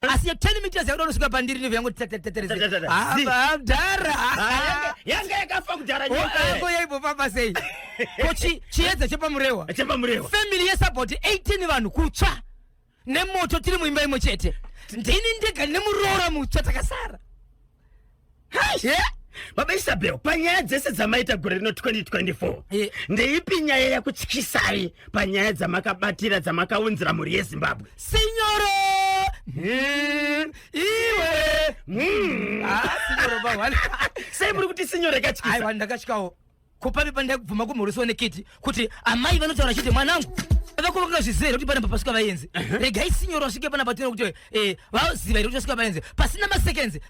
Asi 10 meters yakuda kunosvika pandiri ndibva yangu tatatataaaadhara. Yanga yakafa kudhara nyoka. Ako yaimbofamba sei? Ko chiedza chepaMurewa? ChepaMurewa. Family yesabot 18 vanhu kutsva nemoto tiri muimba imwe chete. Ndini ndega nemuroora mutsva takasara. Yeah? Baba Isabel, panyaya dzese dzamaita gore rino 2024, ndeipi nyaya yakutyisai panyaya dzamakabatira, dzamakaunzira mhuri yeZimbabwe? Sinyoro! Iwe! Ah, sinyoro baba. Sei muri kuti sinyoro yakatyisa? Aiwa, ndakatyawo. Kupapi pandakubvuma kumhorisiwa nekiti kuti amai vanotaura chiti mwanangu vako vakazviziva here kuti panapa pasvika vaenzi? Regai sinyoro asvike panapa tione kuti vaziva here kuti vasvika vaenzi. Pasina masekenzi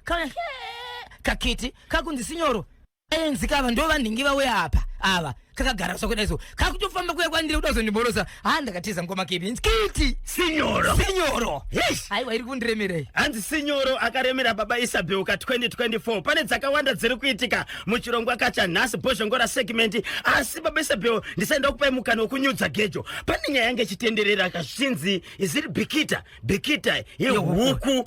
kakiti kakunzi sinyoro vaenzi kava ndo vanhingi vauya apa ava kakagara zvakudai so kakutofamba kuya kwandiri kuda kuzondimhorosa. Ha, ndakatiza mukoma Kebi. Kiti. Sinyoro. Sinyoro. Yes. Aiwa, iri kundiremerei. Hanzi sinyoro akaremera baba Isabel ka 2024. Pane dzakawanda dziri kuitika muchirongwa kacha nhasi, Bhozhongora segment. Asi baba Isabel, ndisaenda kupai mukana wekunyudza gejo, pane nyaya yange ichitenderera kazvinzi iziri bikita bikita yehuku.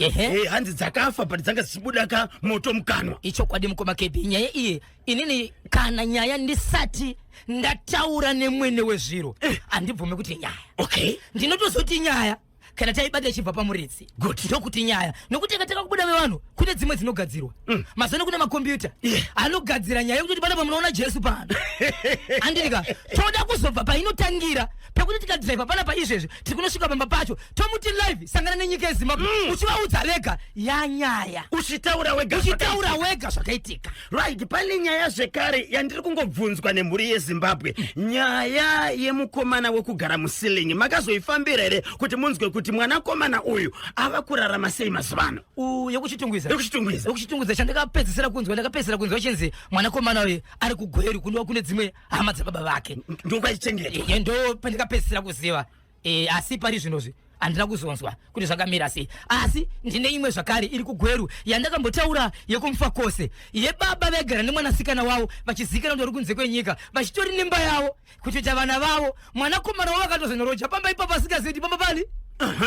Hanzi dzakafa but dzanga dzichibuda ka moto mukanwa. Ichokwadi mukoma Kebi, nyaya iyi inini kana nyaya ndisati ndataura nemwene wezviro handibvume kuti nyaya. Ndinotozoti nyaya kana taibata ichibva pamuridzi. Ndokuti nyaya, nokuti ikatanga kubuda vevanhu kune dzimwe dzinogadzirwa. Mazano kune makombiyuta anogadzira nyaya yekutoti panapa munoona Jesu pano, andika toda kuzobva painotangira pekuti tikadhiraivha panapa izvezvi tiri kunosvika pamba pacho, tomuti live sangana nenyika yeZimbabwe, uchivaudza vega yanyaya. Uchitaura wega. Uchitaura wega zvakaitika. Right, pane nyaya zvekare yandiri kungobvunzwa nemhuri yeZimbabwe, nyaya yemukomana wekugara muceiling. Makazoifambira here kuti munzwe kuti mwanakomana uyu ava kurarama sei mazuva ano? YekuChitungwiza? YekuChitungwiza. YekuChitungwiza, chandakapedzisira kunzwa, ndakapedzisira kunzwa chinzi mwanakomana uyu ari kuGweru kunova kune dzimwe hama dzababa vake. Ndokwachichengetwa. Ndo pandakapedzisira kuziva. Asi pari zvinozvi handina kuzonzwa kuti zvakamira sei. Asi ndine imwe zvakare iri kuGweru yandakambotaura yekuMufakose, yebaba vaigara nemwanasikana wavo vachizivikanwa kuti vari kunze kwenyika vachitori nemba yavo kutoita vana vavo. Mwanakomana wavo akatozonoroja pamba ipapo asingazivi kuti pamba pani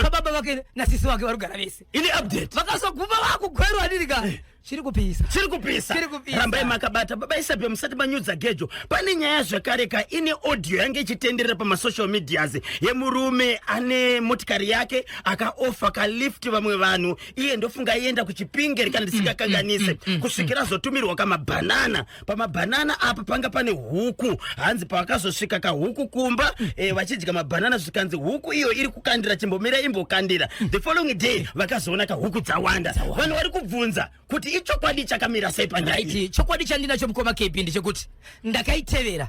pababa vake nasisi vake vari kugara vese. Ine update. Vakazoguma vakuGweru, handirika chiri kupisa. Chiri kupisa. Chiri kupisa. Rambai makabata baba Isabel. Musati manyudza gejo, pane nyaya zvakare ka ine audio yange ichitenderera pamasocial medias yemurume ane motikari yake akaofa kalift vamwe vanhu. Iye ndofunga aienda kuChipinge kana ndisingakanganise, kusvikira azotumirwa kamabhanana. Pamabhanana apa panga pane huku. Hanzi pavakazosvika kahuku kumba, vachidya mabhanana, zvikanzi huku iyo iri kukandira, chimbomira imbokandira. The following day vakazoona kahuku dzawanda. Vanhu vari kubvunza kuti ichokwadi chakamira sei panyaya iyi? Right, chokwadi chandinacho mukoma KB ndechekuti ndakaitevera,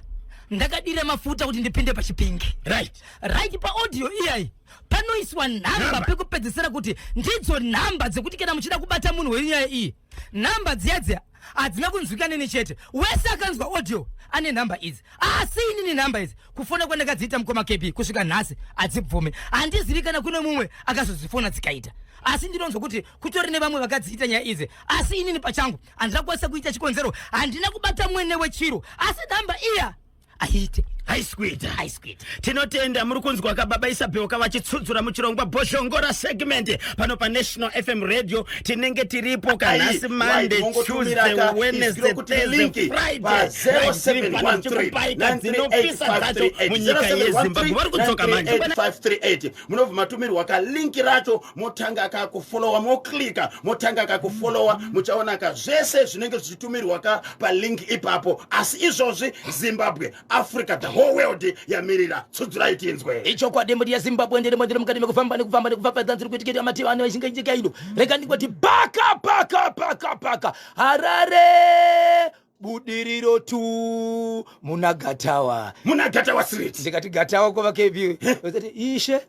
ndakadira mafuta kuti ndipinde paChipinge. Right, paaudio iyai panoiswa nhamba Nhamba. pekupedzisira kuti ndidzo nhamba dzekuti kana muchida kubata munhu wenyaya iyi. Nhamba dziya dziya hadzina kunzwika neni chete, wese akanzwa audio ane nhamba idzi. Asi inini nhamba idzi kufona kwandakadziita mukoma KB kusvika nhasi hadzibvume. Handizivi kana kune mumwe akazodzifona dzikaita, asi ndinonzwa kuti kutori nevamwe vakadziita nyaya idzi. Asi inini pachangu handina kukwanisa kuita, chikonzero handina kubata mwene wechiro. Asi nhamba iya aite. Haisi kuita. Haisi kuita. Tinotenda. Muri kunzwa kababa Isabel kavachitsudzura muchirongwa Bhozhongora segment pano paNational FM Radio. Tinenge tiripo kanhasi Monday, Tuesday, Wednesday, Thursday, Friday. Right, tiri pano tichikupaika dzinopisa dzacho munyika yeZimbabwe. Vari kudzoka manje. 538 munobva matumirwa kalinki racho, motanga kakufolowa, moklika, motanga kakufolowa, muchaona ka zvese zvinenge zvichitumirwa ka palink ipapo. Asi izvozvi Zimbabwe, Africa, the whole world yamirira. Tsudzurai tinzwe. Ichokwadi, mhuri yeZimbabwe, ndiri ndiri mukati mekufamba nekufamba nekufamba dzanziri kuitikira mativi ano echinge ino. Rega ndingoti paka paka paka paka Harare, Budiriro tu, muna Gatawa. Muna Gatawa Street. Ndikati Gatawa kwava KB, vazati ishe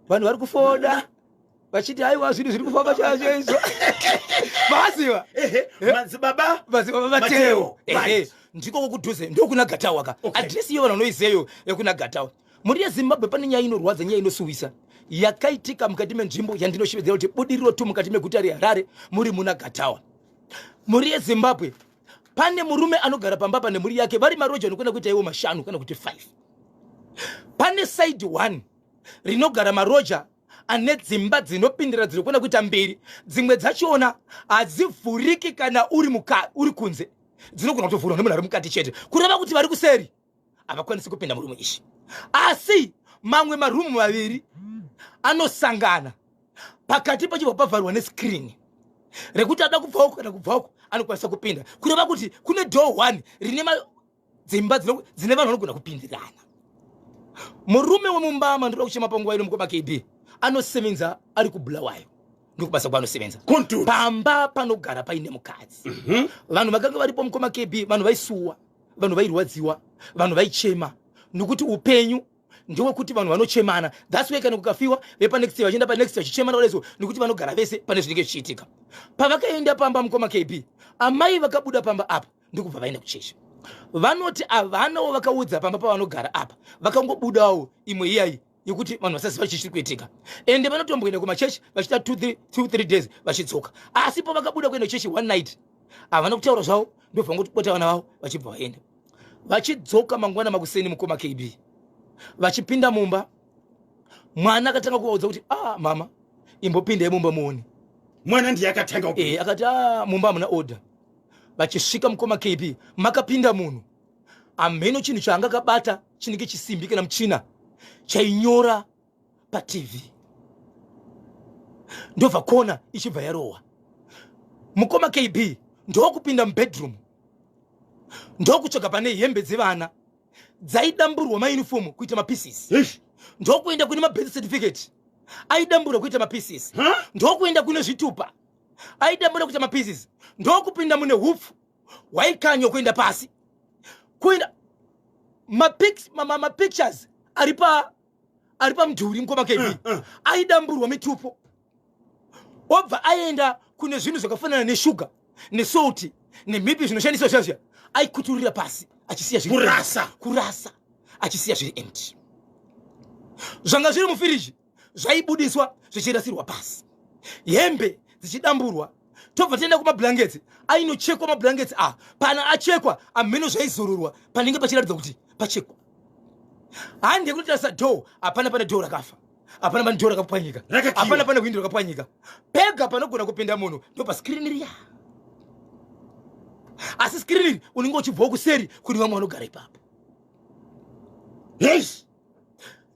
vanhu vari kufoda vachiti aiwa, zvinhu zviri kufamba chaizvo izvo maziva. Ehe, madzibaba. Madzibaba Mateo. Mateo, Ndiko kudhuze, ndokuna Gatawa ka. Adhiresi iyo vanhu vanoiziva yekuna Gatawa. Mhuri yeZimbabwe, pane nyaya inorwadza, nyaya inosuwisa yakaitika mukati menzvimbo yandinoshevedzera kuti Budiriro 2 mukati meguta reHarare, muri muna Gatawa. Mhuri yeZimbabwe, pane murume anogara pamba pane mhuri yake, vari maroja anokwana kuita iwo mashanu kana kuti 5. Pane side 1 rinogara maroja. Ane dzimba dzinopindira dzinokona kuita mbiri, dzimwe dzachona hadzivhuriki kana uri muka uri kunze, dzinogona kutovhurwa nemunhu ari mukati chete, kureva kuti vari kuseri havakwanisi kupinda murumu ishi. Asi mamwe marumu maviri anosangana pakati, pachibva pavharwa nescreen rekuti ada kubva uko kana kubva uko anokwanisa kupinda, kureva kuti kune door one rine dzimba dzine vanhu vanogona kupindirana. Murume wemumba mandoda kuchema panguva ino, mukoma KB, anosevenza ari kuBulawayo, ndokubasa kwaanosevenza. Pamba panogara paine mukadzi. Vanhu vakanga varipo, mukoma KB, vanhu vaisuwa, vanhu vairwadziwa, vanhu vaichema, nokuti upenyu ndewekuti vanhu vanochemana. That's why kana kukafiwa, vepanext vachienda panext vachichemana vadaiso, nekuti vanogara vese pane zvinenge zvichiitika. Pavakaenda pamba, mukoma KB, amai vakabuda pamba apa ndokubva vaenda kuchechi. Vanoti havanawo vakaudza pamba pavanogara apa, vakangobudawo imwe iyai yekuti vanhu vasaziva chii chiri kuitika. Ende vanotomboenda kumachechi vachiita 2-3 days vachidzoka. Asi pavakabuda kuenda kuchechi one night, havana kutaura zvavo, ndobva vangotibata vana vavo vachibva vaenda. Vachidzoka mangwana makuseni, mukoma KB, vachipinda mumba, mwana akatanga kuvaudza kuti, "Ah mama, imbopindai mumba muone." Mwana ndiye akatanga? E, akati, "Ah, mumba hamuna order." Vachisvika, mukoma KB, makapinda munhu, hamheno chinhu chaanga akabata chinenge chisimbi kana muchina chainyora paTV, ndobva kona ichibva yarohwa. Mukoma KB, ndokupinda mubedroom, ndokutsvaga pane hembe dzevana dzaidamburwa mauniform kuita mapieces, ndokuenda kune mabirth certificate aidamburwa kuita mapieces, ndokuenda kune zvitupa aidambura kuita mapieces, ndokupinda mune hupfu hwaikanywa kuenda pasi, kuenda mapictures ari pamudhuri, mukoma KB, aidamburwa mitupo. Obva aenda kune zvinhu zvakafanana neshuga nesalt nemhipi zvinoshandiswa zviya zviya, aikuturira pasi achisiya zviri Kurasa. Kurasa, achisiya zviri empty. Zvanga zviri mufiriji zvaibudiswa zvichirasirwa pasi, hembe dzichidamburwa. Tobva tienda kumablankets, ainochekwa mablankets a pana achekwa, amheno zvaizororwa panenge pachiratidza kuti pachekwa. Hande kunotarisa door, hapana pane door rakafa, hapana pane door rakapwanyika, Rakakiwa. hapana pane hwindo rakapwanyika. Pega panogona kupinda munhu ndo pascreen riya, asi screen iri unenge uchibvawo kuseri kune vamwe vanogara ipapo.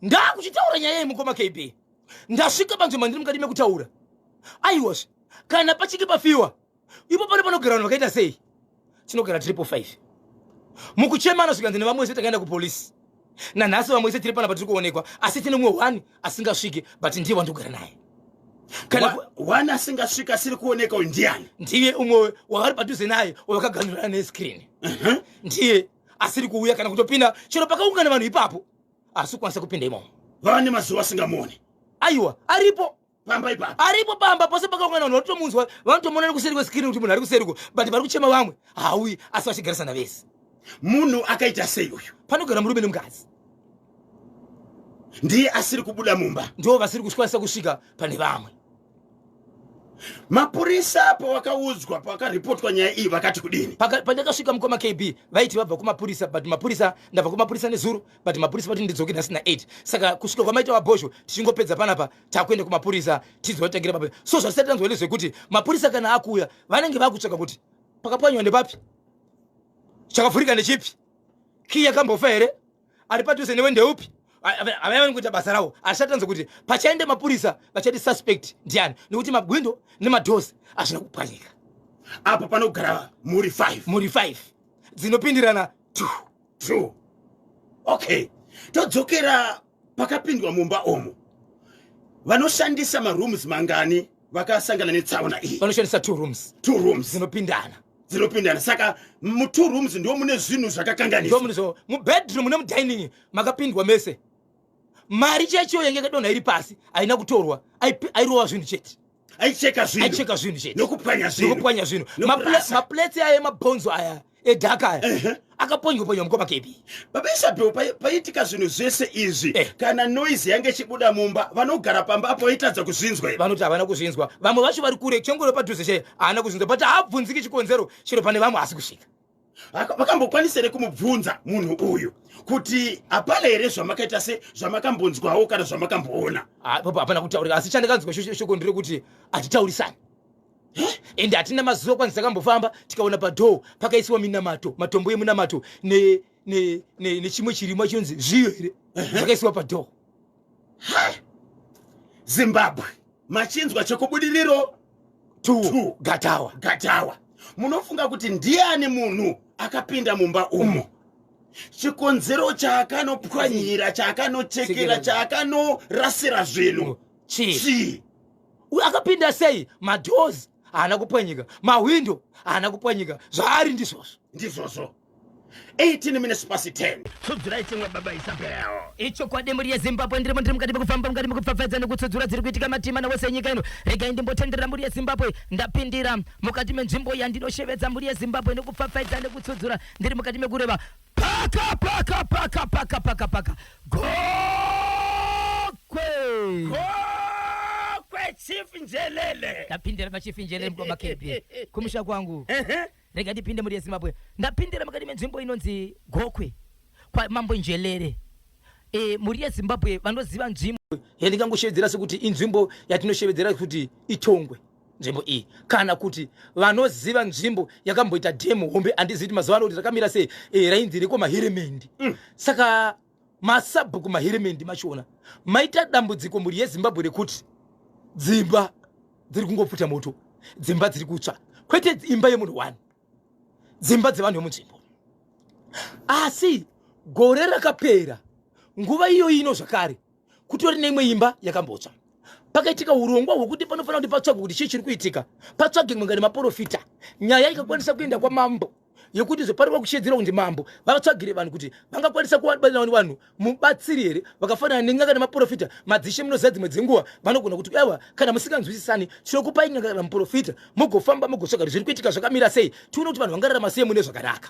Ndakuchitaura nyaya yemukoma KB, ndasvika panzvimbo ndiri mukati mekutaura. Aiwazve, kana pachinge pafiwa ipo pano panogara vanhu vakaita sei? Tinogara 555 mukuchemana, zvikanzi nevamwe vese takaenda kupolisi nanhasi, vamwe vese tiri pana patiri kuonekwa, asi tine mumwe one asingasviki, but ndiye wandogara naye kana One asingasvika asiri kuoneka uyu ndiani? Ndiye umwe wavari padhuze naye, wavakaganurana nescreen. Ndiye asiri kuuya kana kutopinda chero pakaungana vanhu ipapo, asi kukwanisa kupinda imomo. Vava nemazuva asingamuoni? Aiwa, aripo. Pamba ipapo? Aripo pamba pose pakaungana vanhu, vanotomunzwa, vanotomuona nekuseri kwescreen kuti munhu ari kuseriko, but vari kuchema vamwe hauyi, asi vachigarisana vese. Munhu akaita sei uyu? Panogara murume nemukadzi. Ndiye asiri kubuda mumba? Ndo vasiri kukwanisa kusvika pane vamwe. Mapurisa pawakaudzwa, pawakaripotwa nyaya iyi, vakati kudini? Pandakasvika, mukoma KB, vaiti vabva kumapurisa, but mapurisa, ndabva kumapurisa nezuro, but mapurisa vati ndidzoke nhasi na8. Saka kusvika kwamaita vabhozho, tichingopedza panapa takuenda kumapurisa tizovatangira pape. So zvatisati tanzwa ndezvekuti mapurisa kana akuuya vanenge vakutsvaka kuti pakapwanywa ndepapi, chakavhurika ndechipi, kii yakambofa here, ari padhuze newe ndeupi. Havaya vari kuita basa ravo, asi tatanzwa kuti pachaenda mapurisa vachati suspect ndiani, nekuti magwindo nemadoors hazvina kupwanyika. Apo panogara mhuri 5? Mhuri 5 dzinopindirana 2. True. Okay, todzokera pakapindwa mumba omo. Vanoshandisa marooms mangani vakasangana netsaona iyi? Vanoshandisa two rooms. Two rooms. Dzinopindana. Dzinopindana. Saka mutwo rooms ndo mune zvinhu zvakakanganiswa? Ndomunezo mubedroom nemudining makapindwa mese. Mari chaichiyo yange yakadonha iri pasi haina kutorwa, airova zvinhu chete. Aicheka zvinhu. Aicheka zvinhu chete. Nokupwanya zvinhu. Nokupwanya zvinhu. Nokurasa. Maplates aya emabhonzo aya edhaka aya akapwanywa pwanywa, mukoma KB. Baba Isabel, paitika zvinhu zvese izvi, kana noise yange ichibuda mumba, vanogara pamba apo vaitadza kuzvinzwa here? Vanoti havana kuzvinzwa. Vamwe vacho vari kure, chengoro padhuze chai haana kuzvinzwa, but haabvunziki chikonzero chero pane vamwe asi kusvika. Vakambokwanisa here kumubvunza munhu uyu kuti hapana here zvamakaita se zvamakambonzwawo kana zvamakamboona? Ah, papa hapana kutaurika, asi chandakanzwa shoko nderekuti hatitaurisani ende hatina mazuva kwanzi takambofamba tikaona padhoo pakaisiwa minamato, matombo emunamato nechimwe chirimwa chinonzi zviyo here zvakaisiwa padhoo. Zimbabwe, machinzwa chekubudiriro 2 Gatawa. Gatawa. Munofunga kuti ndiani munhu akapinda mumba umo? Chikonzero chaakanopwanyira, chaakanochekera, chaakanorasira zvinhu chii? Chii? Uyu akapinda sei? Madoors haana kupwanyika, mahwindo haana kupwanyika, zvaari ndizvozvo. Ndizvozvo. 18 minutes past 10. Tsudzirai chimwe, baba Isabel. Ichokwadi, mhuri yeZimbabwe, ndirimo, ndiri mukati mekufamba, mukati mekupfapfaidza nekutsudzura dziri kuitika matima nawose enyika ino. Regai ndimbotenderera, mhuri yeZimbabwe. Ndapindira mukati menzvimbo yandinoshevedza, mhuri yeZimbabwe, nekupfapfaidza nekutsudzura. Ndiri mukati mekureva paka paka paka paka paka paka Gokwe. Gokwe, Chief Njelele. Ndapindira paChief Njelele, mukoma KB, kumusha kwangu. Rega ndipinde, mhuri yeZimbabwe. Ndapindira mukati menzvimbo inonzi Gokwe kwaMambo Njelele. Mhuri yeZimbabwe, vanoziva nzvimbo yandingangoshevedzera sekuti inzvimbo yatinoshevedzera kuti itongwe nzvimbo iyi, kana kuti vanoziva nzvimbo yakamboita dhemu hombe, handizivi kuti mazuva ano kuti rakamira sei, rainzi rekwamahiremendi. Saka masabhuku mahiremendi machiona maita dambudziko, mhuri yeZimbabwe, rekuti dzimba dziri kungopfuta moto, dzimba dziri kutsva, kwete imba yemunhu one, dzimba dzevanhu vemunzvimbo. Asi gore rakapera nguva iyoyi ino zvakare kutori neimwe imba yakambotsva. Pakaitika urongwa hwekuti panofanira kuti patsvagwe kuti chii chiri kuitika, patsvage mwenga nemaprofita. Nyaya ikakwanisa kuenda kwamambo yekuti zvoparikwa kuchiedzera kunzi mambo vatsvagire vanhu kuti vangakwanisa kuvabatsira vanhu mubatsiri here vakafanana nen'anga nemaprofita. Madzishe, munoziva dzimwe dzenguva vanogona kuti aiwa, kana musinganzwisisani, tinokupai n'anga kana muprofita, mugofamba mugotsvaga kuti zviri kuitika zvakamira sei, tione kuti vanhu vangararama sei mune zvakanaka.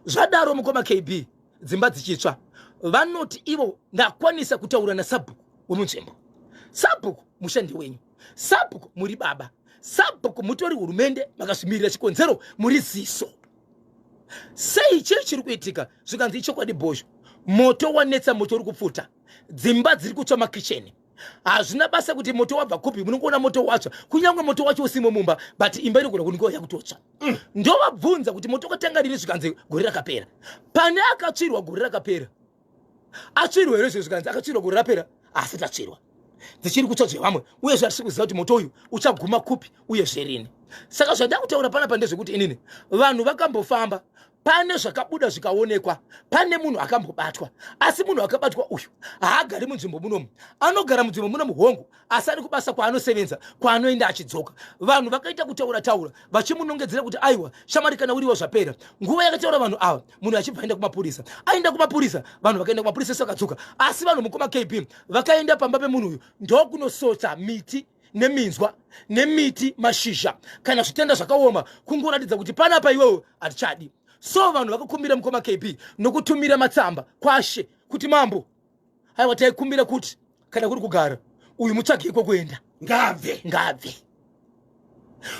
Zvadaro, mukoma KB, dzimba dzichitsva, vanoti ivo ndakwanisa kutaura nasabhuku wemunzvimbo. Sabhuku, mushandi wenyu, sabhuku muri baba, sabhuku mutori hurumende makazvimirira, chikonzero muri ziso. Sei, chii chiri kuitika? Zvikanzi ichokwadi bhozho, moto wanetsa, moto uri kupfuta, dzimba dziri kutsva, makicheni. Hazvina basa kuti moto wabva kupi, munongoona moto watsva, kunyange moto wacho usimo mumba, but imba inogona kunge yakutotsva. Ndovabvunza kuti moto wakatanga rini? Zvikanzi gore rakapera. Pane akatsvirwa gore rakapera atsvirwa here izvo? Zvikanzi akatsvirwa gore rapera asi tatsvirwa, dzichiri kutsva zvevamwe, uyezve hatisi kuziva kuti moto uyu uchaguma kupi uyezve rini. Saka zvandava kutaura panapa ndezvekuti inini vanhu vakambofamba, pane zvakabuda zvikaonekwa, pane munhu akambobatwa. Asi munhu akabatwa uyu haagari munzvimbo munomu. Anogara munzvimbo munomu, hongu, asi ari kubasa kwaanosevenza, kwaanoenda achidzoka. Vanhu vakaita kutaura taura vachimunongedzera kuti aiwa shamwari, kana uriwo zvapera. Nguva yakataura vanhu ava, munhu achibva aenda kumapurisa. Aenda kumapurisa, vanhu vakaenda kumapurisa ese vakadzoka. Asi vanhu, mukoma KB, vakaenda pamba pemunhu uyu ndokunosota miti neminzwa nemiti, mashizha kana zvitenda zvakaoma, kungoratidza kuti panapa iwewo hatichadi. So vanhu vakakumbira, mukoma KB, nokutumira matsamba kwashe kuti mambo, aiwa, taikumbira kuti kana kuri kugara uyu mutsvage kwekuenda. Ngabve. Ngabve.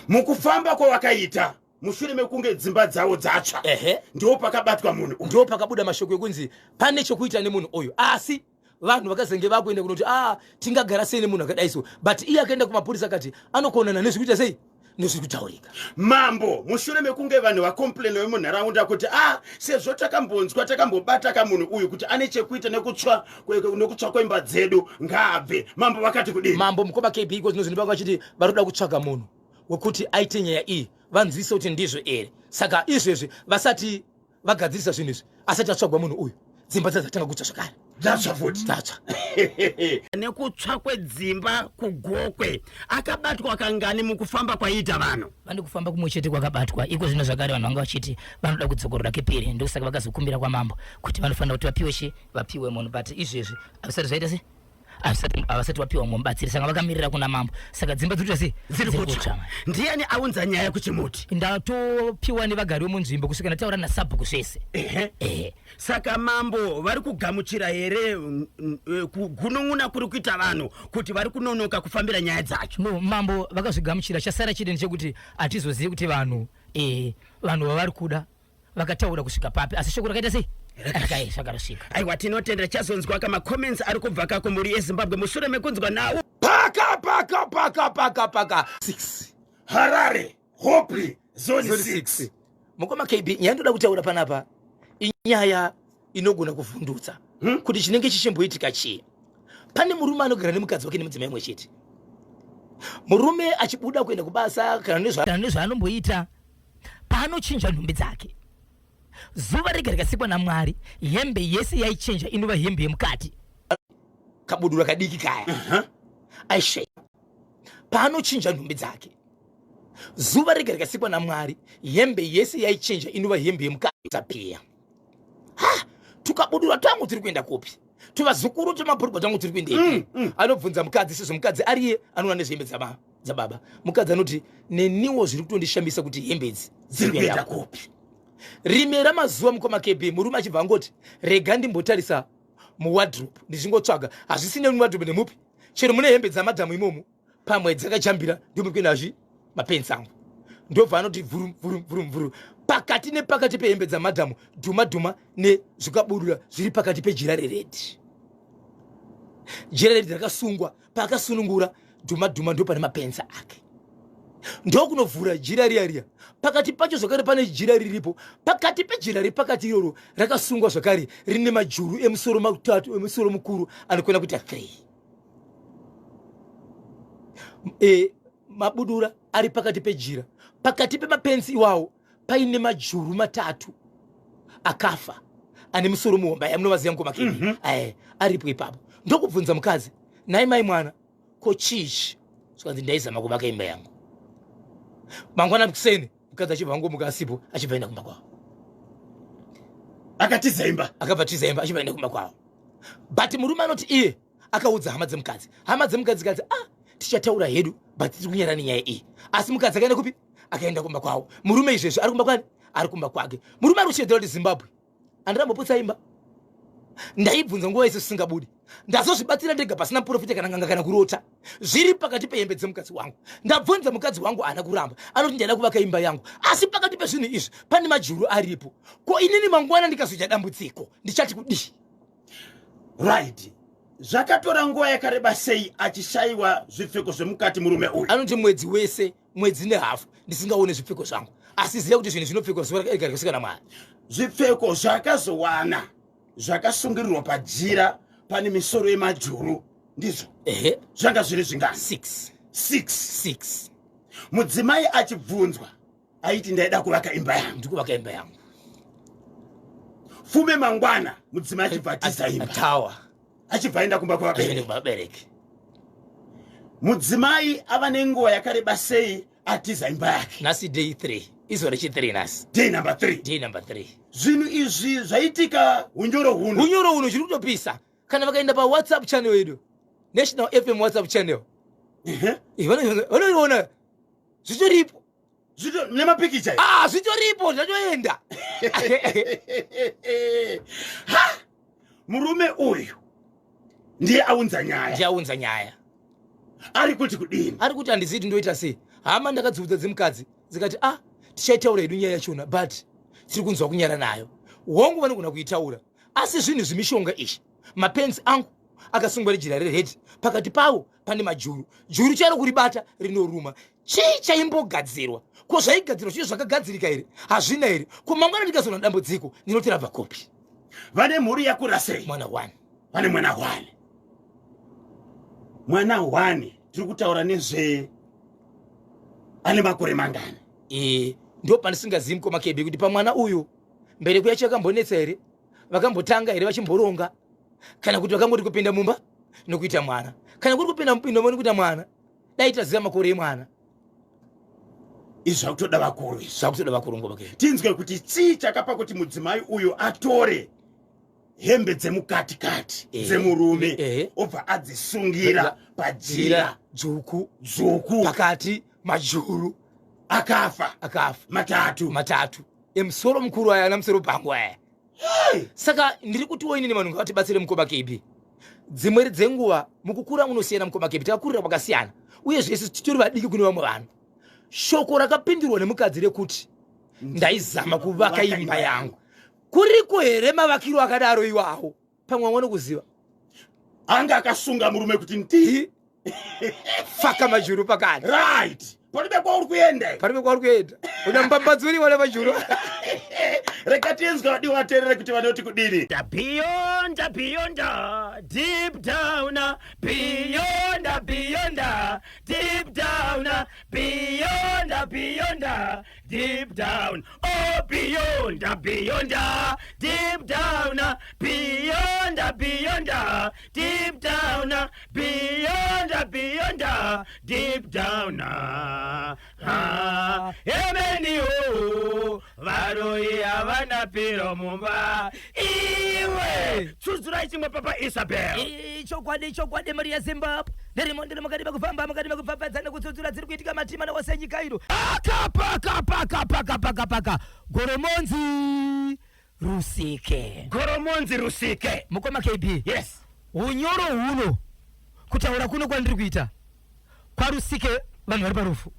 Mukufamba kwavakaita mushure mekunge dzimba dzavo dzatsva, ndo pakabatwa munhu uyu. Ndo pakabuda mashoko ekunzi pane chokuita nemunhu uyu. Asi vanhu vakazenge vakuenda kunoti a tingagara sei nemunhu akadai so? But iye akaenda kumapurisa akati anokonana nezvikuita sei, nezviri kutaurika. Mambo, mushure mekunge vanhu vacomplaina vemunharaunda kuti a sezvo takambonzwa, takambobata kamunhu uyu kuti ane chekuita nekutsva kwemba dzedu, ngaabve, mambo vakati kudini? Mambo, mukoma KB, iko zvino zvinhu vachiti vari kuda kutsvaga munhu wekuti aite nyaya iyi, vanzwise kuti ndizvo here. Saka izvezvi vasati vagadzirisa zvinhu izvi, asati atsvagwa munhu uyu, dzimba dzadzatanga kutsva zvakare. Dzatsva futi. Dzatsva. Nekutsva kwedzimba kuGokwe, akabatwa kangani mukufamba kwaiita vanhu? Vandi kufamba kumwe chete kwakabatwa. Iko zvino zvakare vanhu vanga vachiti vanoda kudzokorora kepiri, ndokusaka vakazokumbira kwamambo kuti vanofanira kuti vapiwe chi vapiwe munhu. But izvezvi hazvisati zvaita se havasati vapiwa mumwe mubatsiri, saka vakamirira kuna mambo. Saka dzimba dziri kuita sei? Dziri kutsva. Ndiani aunza nyaya kuchimuti? Ndatopiwa nevagari vemunzvimbo kusvika ndataura nasabhuku zvese. Ehe. Saka mambo vari kugamuchira here kugunun'una kuri kuita vanhu kuti vari kunonoka kufambira nyaya dzacho? No, mambo vakazvigamuchira. Chasara chete ndechekuti hatizozivi kuti vanhu vavari kuda Vakataura kusvika papi, asi shoko rakaita sei? Rakaisvakarasvika. Aiwa, tinotenda. Chazonzwa kamacomments ari kubva kako mhuri yeZimbabwe mushure mekunzwa nawo. Paka paka paka paka paka 6. Harare Hopley Zone 6. 6. Mukoma KB, nyaya ndoda kutaura panapa inyaya inogona kuvhundutsa, Kuti chinenge chichimboitika chii? Pane murume anogara nemukadzi wake nemudzimai mumwe chete. Murume achibuda kuenda kubasa kana nezvaanomboita, paanochinja nhumbi dzake zuva rega rikasikwa naMwari, hembe yese yaichinja inova hembe yemukati, kabudura kadiki kaya. Aishe paanochinja nhumbi dzake zuva rega rikasikwa naMwari, hembe yese yaichinja inova hembe yemukati zapiya. Ha, tukabudura twangu tiri kuenda kupi? Tuvazukuru twemabhurugwa twangu tiri kuendepi? Anobvunza mukadzi, sezvo mukadzi ariye anoona nezvehembe dzababa. Mukadzi anoti, "Neniwo zviri kutondishamisa kuti hembe idzi dziri kuenda kupi." Rime ramazuva, mukoma KB, murume achibva angoti, "Rega ndimbotarisa muwardrobe ndichingotsvaga." Hazvisine muwardrobe nemupi, chero mune hembe dzamadhamu imomo, pamwe dzakajambira, ndomuri kuenda zvi mapenzi angu. Ndobva anoti vhuru vhuru vhuru vhuru pakati nepakati pehembe dzamadhamu, dhuma dhuma nezvikaburura zviri pakati pejira reredhi. Jira reredhi rakasungwa, paakasunungura dhuma dhuma, ndo pane mapenzi ake. Ndokunovhura jira riya riya, pakati pacho zvakare pane jira riripo pakati pejira repakati iroro rakasungwa zvakare, rine majuru emusoro matatu, emusoro mukuru anokwana kuita 3. Mabudura ari pakati pejira, pakati pemapenzi iwawo paine majuru matatu akafa ane musoro muhomba yamunovaziva, mukoma KB. Aripo ipapo. Ndokubvunza mukadzi, "Nhai mai mwana, ko chichi?" Zvikanzi, "Ndaizama kuvaka imba yangu." Mangwana kuseni mukadzi achibva angomuka asipo, achibva enda kumba kwavo. Akatiza imba. Akabva tiza imba, achibva enda kumba kwavo. But murume anoti iye akaudza hama dzemukadzi. Hama dzemukadzi zikadzi, "Ah, tichataura hedu, but tiri kunyara nenyaya iyi." Asi mukadzi akaenda kupi? Akaenda kumba kwavo. Murume izvezvi ari kumba kwani? Ari kumba kwake. Murume ari kuchedzera kuti, "Zimbabwe, handiramboputsa imba. Ndaibvunza nguva yese zvisingabudi. Ndazozvibatsira ndega pasina muprofita kana nganga kana kurota. Zviri pakati pehembe dzemukadzi wangu. Ndabvunza mukadzi wangu, haana kuramba. Anoti ndaida kuvaka imba yangu, asi pakati pezvinhu izvi pane majuru aripo. Ko inini mangwana ndikazoita dambudziko ndichati kudii?" Right, zvakatora nguva yakareba sei achishayiwa zvipfeko zvemukati murume uyu? Anoti, "Mwedzi wese, mwedzi nehafu ndisingaone zvipfeko zvangu. Asi ziva kuti zvinhu zvinopfekwa zuva rega rikasvika naMwari." Zvipfeko zvakazowana zvakasungirirwa pajira pane misoro yemajuru, ndizvo? Ehe. Zvanga zviri zvingani? 6. 6? 6. Mudzimai achibvunzwa aiti, "Ndaida kuvaka imba yangu." "Ndikuvaka imba yangu." Fume mangwana mudzimai achibva atiza imba. Tawa. Achibva aenda kumba aende kwavabereki. Kumba vabereki. Mudzimai ava nenguva yakareba sei atiza imba yake? Nhasi day 3, izuva rechi 3 nhasi. Day number 3. Day number 3. Zvinhu izvi zvaitika unyoro huno. Unyoro huno, zviri kutopisa. Kana vakaenda paWhatsApp channel yedu, National FM WhatsApp channel, vanoiona, zvitoripo. Nemapikicha? Ah, zvitoripo, zvatoenda. Ha, murume uyu ndiye aunza nyaya. Ndiye aunza nyaya. Ari kuti kudini? Ari kuti, "Handizivi kuti ndoita sei. Hama ndakadziudza dzemukadzi dzikati, 'Ah, tichaitaura hedu nyaya yachona, but tiri kunzwa kunyara nayo.' Hongu, vanogona kuitaura, asi zvinhu zvemishonga izvi, mapenzi angu akasungwa nejira reredhi, pakati pawo pane majuru, juru chairo kuribata rinoruma. Chii chaimbogadzirwa? Ko zvaigadzirwa zvii? Zvakagadzirika here? Hazvina here? Ko mangwana ndikazoona dambudziko, ndinoti rabva kupi?" Vane mhuri yakura sei? Mwana one. Vane mwana one. Mwana one tiri kutaura nezve ane makore mangani? Ndo pandisingazivi, mukoma KB, kuti pamwana uyu mbereko yacho yakambonetsa here, vakambotanga here vachimboronga, kana kuti vakangoti kupinda mumba nokuita mwana. Kana kuri kupinda mupinda mumba nokuita mwana, dai taziva makore emwana. Izvi zvakutoda vakuru izvi. Zvakutoda vakuru, mukoma KB. Tinzwe kuti chii chakapa kuti mudzimai uyu atore hembe dzemukati kati dzemurume, obva adzisungira pajira dzvuku, dzvuku, pakati majuru akafa. Akafa. Matatu. Matatu emusoro mukuru aya, ana musoro bhangu aya. Saka ndiri kutiwo inini vanhu ngavatibatsire, mukoma KB. Dzimwe dzenguva mukukura munosiyana, mukoma KB. Takakurira kwakasiyana, uye zvese titori vadiki kune vamwe vanhu. Shoko rakapindurwa nemukadzi rekuti Ndaizama kuvaka imba yangu. Kuriko here mavakiro akadaro iwawo? Pamwe wamwe nokuziva. Anga akasunga murume kuti nti faka majuru pakati. Right. Palibe kwauri kuenda. Palibe kwauri kuenda. Una mbambadzuri wana majuru. Rega tinzwe vadiwa vateerere kuti vanoti kudini. Beyond, beyond, deep down, beyond, beyond, deep down, beyond, beyond, deep down, oh beyond, beyond, deep down, beyond, beyond, deep down, beyond, beyond, deep down. Ah, emeni o varoyi havana piro mumba. Iwe tsudzurai chimwe papa Isabel. Chokwadi, chokwadi, mari yeZimbabwe ndirimo, ndiri mukati mekufamba, mukati mekupfapfadza nekutsudzura dziri kuitika matima wose enyika ino. Paka paka paka paka paka paka Goromonzi Rusike. Goromonzi Rusike. Mukoma KB. Yes. Unyoro huno, kutaura kuno kwandiri kuita kwaRusike, vanhu vari parufu.